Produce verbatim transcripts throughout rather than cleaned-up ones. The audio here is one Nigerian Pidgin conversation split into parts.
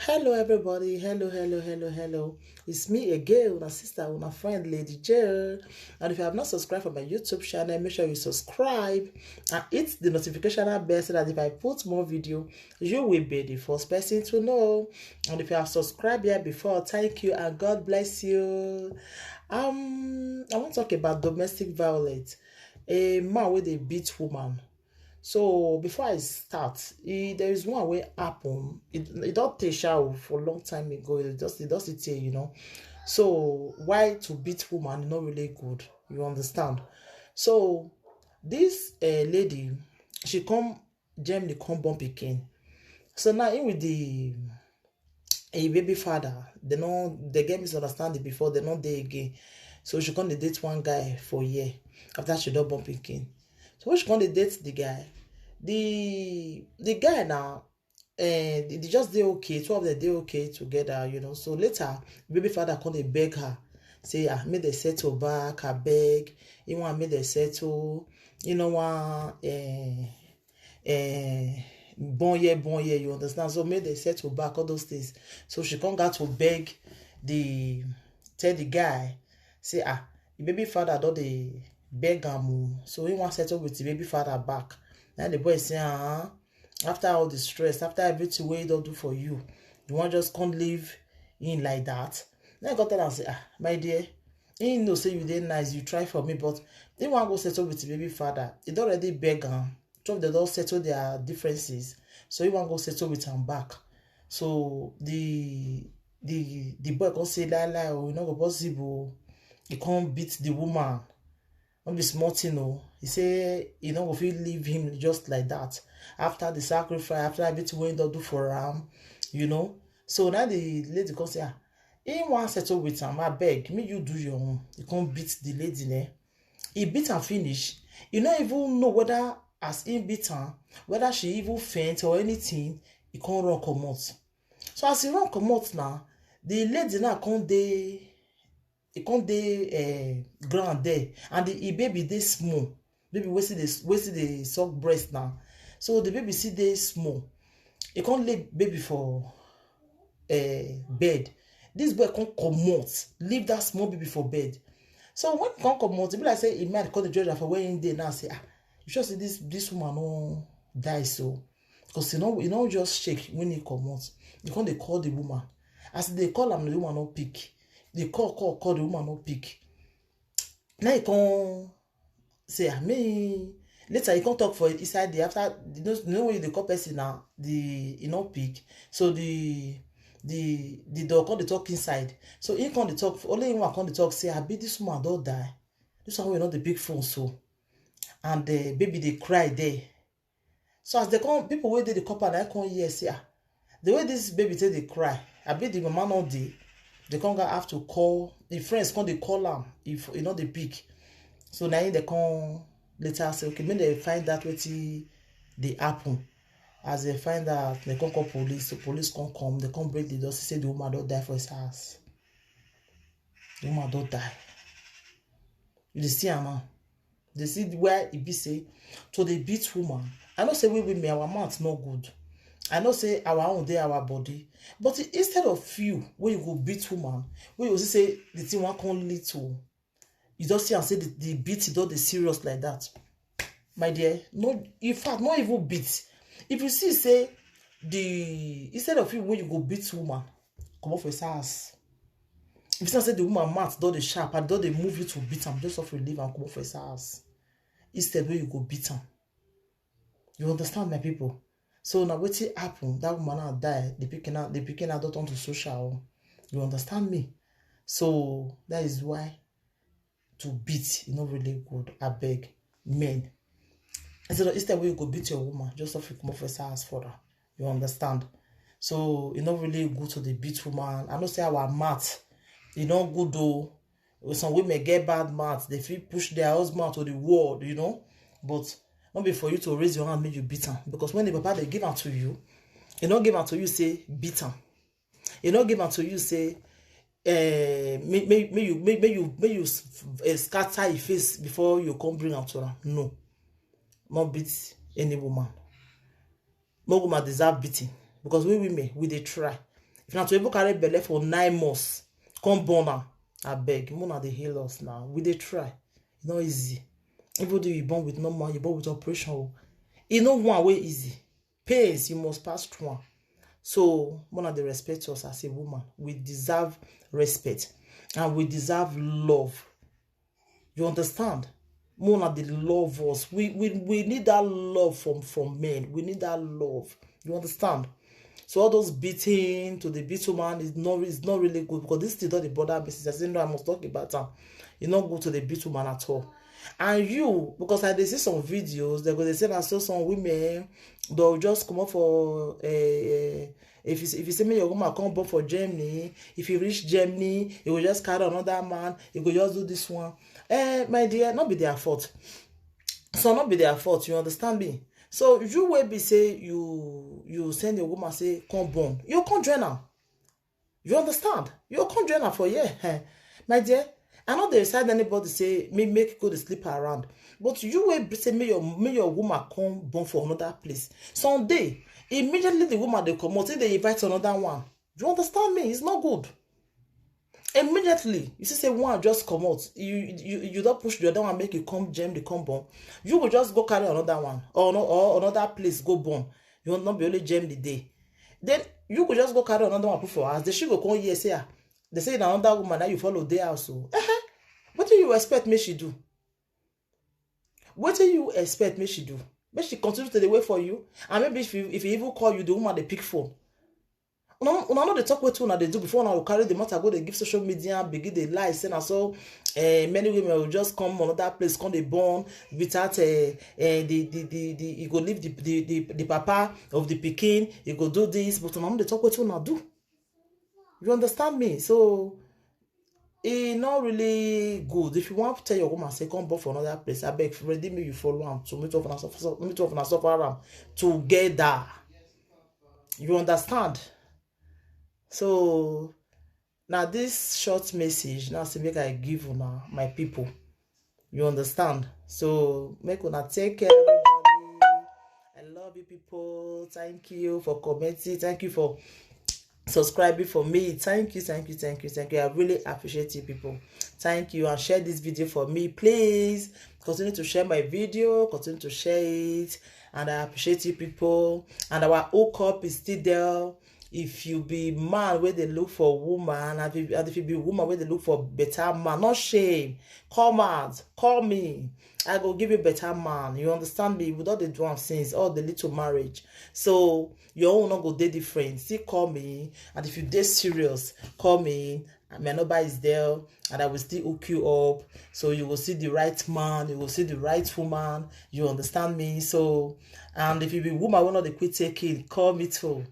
Hello, everybody. Hello, hello, hello, hello. It's me again, una sister, una friend, Lady J. And if you have not subscribed for my YouTube channel, make sure you subscribe and hit the notification bell so that if I put more video, you will be the first person to know. And if you have subscribed here before, thank you and God bless you. Um, I want to talk about domestic violence. A man with a beat woman. So before I start, e, there is one wey happen. E, e don tey sha o, for long time ago. E just, e don still tey, you know. So why to beat woman, e no really good. You understand? So this uh, lady, she come Germany, come born pikin. So now him with the a baby father, they no, they get misunderstanding before, they no dey again. So she come dey date one guy for a year after she don born pikin. So when she come dey date the guy, the the guy now, eh, they just dey okay. Two of them dey okay together, you know. So later, baby father come dey beg her, say, ah, make they settle back, I beg. He want make they settle. You know, one eh, eh, born here, born here, you understand? So make they settle back, all those things. So she come got to beg the, tell the guy, say, ah, the baby father don dey beg am o. So he want settle with the baby father back. Now the boy say, ah, after all the stress, after everything wey he don do for you, you want just come leave him like that? Now he go tell am say, ah, my dear, he know say you dey nice, you try for me, but he want go settle with the baby father. He don already beg am. Two of them don settle their differences, so he want go settle with am back. So the the the boy come say, lie lie o, e no go possible. He come beat the woman. No be small thing o. He say he no go fit leave him just like that. After the sacrifice, after everything wey he don do for am, you know. So now the lady come say, ah, he wan settle with am, I beg, make you do your own. He come beat the lady, ne? He beat am finish. He no even know whether as he beat am, whether she even faint or anything, he come run comot. So as he run comot now, the lady now come dey, he come dey uh, ground there, and the, the baby dey small. Baby wey still dey, wey still dey suck breast now. So the baby still dey small. He come lay baby for uh, bed. This boy come comot, leave that small baby for bed. So when he come comot, e be like say he mind come dey judge am for where he dey now. Say, ah, you sure say this this woman no die so? Because he no, he no just shake when he comot. He come dey call the woman. As he dey call am, the woman no pick. Dey call, call, call, the woman no pick. Now he come say, ah, me. Later he come talk for inside the, after, you know, you know when you dey call person now, the, he no pick. So the the the dog come dey talk inside. So he come dey talk, only him one come dey talk say, abi this woman don die? This one wey no dey pick phone so, and the baby dey cry there. So as they come, people wey dey the compound, I come hear say, ah, the way this baby take dey cry, abi the mama no dey. They come go have to call, the friends come dey call am if e no dey pick. So na him they come later say, okay, make they find out wetin dey happen. As they find out, they come call police. So police come come, they come break the door, say the woman don die for his house. The woman don die. You dey see am now. Dey see where e be say to dey beat woman. I know say we women, our mouth no good. I know say our own dey our body. But i- instead of you, wey you go beat woman, wey you go see say the thing wan come lead to, you just see am say the, the beat don dey serious like that. My dear, no, in fact, no even beat. If you see say the, instead of you, wey you go beat woman, comot for his house. If you see say the woman mouth don dey sharp and don dey move you to beat am, just off, leave am, comot for his house. Instead wey you go beat am. You understand, my people? So na wetin happen, that woman now die, the pikin now, the pikin now don turn to social. You understand me? So that is why to beat, e no really good, abeg, men. Instead of, instead wey you go beat your woman, just off, comot for his house for her. You understand? So e no really good to dey beat woman. I know say our mouth, e no good o. Some women get bad mouth, they fit push their husband to the wall, you know. But no be for you to raise your hand make you beat am, because when the papa dey give am to you, e no give am to you say beat am. E no give am to you say, eh, make, make, make you, make, make you, make you s- eh, scatter his face before you come bring am to am. No, no beat any woman. No woman deserve beating, because we women, we dey try. If na to even carry belle for nine months, come born am, abeg, make una dey hail us now. We dey try. E no easy. Even though you born with normal, you born with operation o, e no one wey easy. Pains, you must pass through am. So make una dey respect us as a woman. We deserve respect and we deserve love. You understand? Make una dey love us. We we we need that love from from men. We need that love. You understand? So all those beating to the beat woman is not is not really good, because this thing don dey bother me since. I say no, I must talk about am. E no good to the beat woman at all. And you, because I dey see some videos, they go dey say na so some women, they'll just come up for uh, if you if you say make your woman come born for Germany, if you reach Germany, you go just carry another man, you go just do this one. Eh, my dear, not be their fault. So not be their fault. You understand me? So you will be say you you send your woman say come born, you come join am. You understand? You come join am for here. Eh. My dear, I no dey decide anybody say me make go dey sleep around. But you wey be say make your make your woman come born for another place. Some day, immediately the woman dey comot, if they invite another one. You understand me? It's not good. Immediately, you see say one just comot, you you you don push the other one make e come join the come born. You go just go carry another one or no, or another place go born. You no be only join the day. Then you go just go carry another one put for house. Then she go come here say ah, they say na another woman now you follow dey house o. Eh, wetin you expect make she do? Wetin you expect make she do? Make she continue to dey wait for you, and maybe if you if you even call you, the woman dey pick phone. Una una no dey talk wetin una dey do before una go carry the matter go dey give social media, begin dey lie say na so eh, many women will just come another place, come dey born without eh, eh, the, the the the e go leave the the the the papa of the pikin, e go do this, but una no dey talk wetin una do. You understand me? So e no really good. If you wan tell your woman say come born for another place, abeg ready make you follow am to meet up una suffer meet up una suffer am together. You understand? So na this short message now say make I give una, my people. You understand? So make una take care, everybody. I love you people. Thank you for commenting. Thank you for subscribing for me. Thank you, thank you, thank you, thank you. I really appreciate you people. Thank you, and share this video for me, please. Continue to share my video, continue to share it, and I appreciate you people. And our hookup is still there. If you be man wey dey look for woman, and if you, and if you be woman wey dey look for better man, no shame. Come out, call me. I go give you better man. You understand me? We don dey do am since all the little marriage. So your own no go dey different. Still call me. And if you dey serious, call me. My number is there, and I will still hook you up. So you will see the right man, you will see the right woman. You understand me? So, and if you be woman wey no dey quick take in, call me too.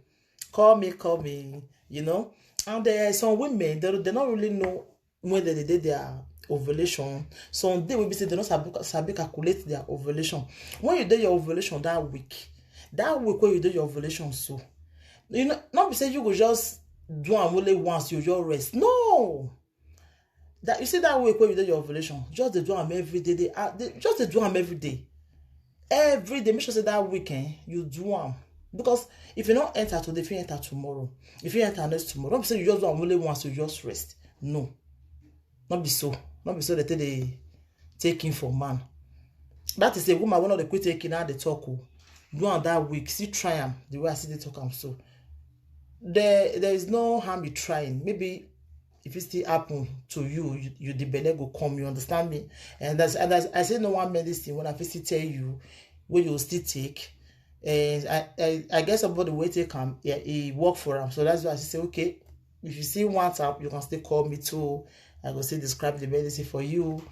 Call me, call me. You know. And there are some women, they they don't really know when they dey their ovulation. Some day we be say they no sabi sabi calculate their ovulation. When you dey your ovulation that week, that week when you dey your ovulation, so you know, not be say you go just do am only once, you just rest. No, that you see that week when you dey your ovulation, just dey do am every day. They, uh, they just dey do am every day. Every day, make sure say that week eh, you do am, because if you no enter today, if you enter tomorrow, if you enter next tomorrow, don't be say you just do am only once, you just rest. No, not be so. Not be so that they take him for man. That is a woman wey no dey quick take in how they talk o. Do am that week, still try am the way I see they talk am so. There there is no harm in trying. Maybe if it still happen to you, you, you the belle go come. You understand me? And as and as I say no one medicine when I fit still tell you wey you go still take. And I, I, I get somebody wey take am, yeah, e work for am. So that's why I say, okay, if you still want am, you can still call me too. I go still describe the medicine for you.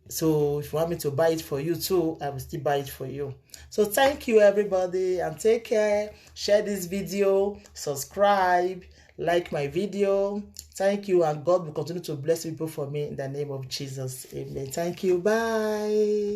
So if you want me to buy it for you too, I will still buy it for you. So thank you, everybody, and take care. Share this video, subscribe, like my video. Thank you, and God will continue to bless people for me in the name of Jesus. Amen. Thank you. Bye.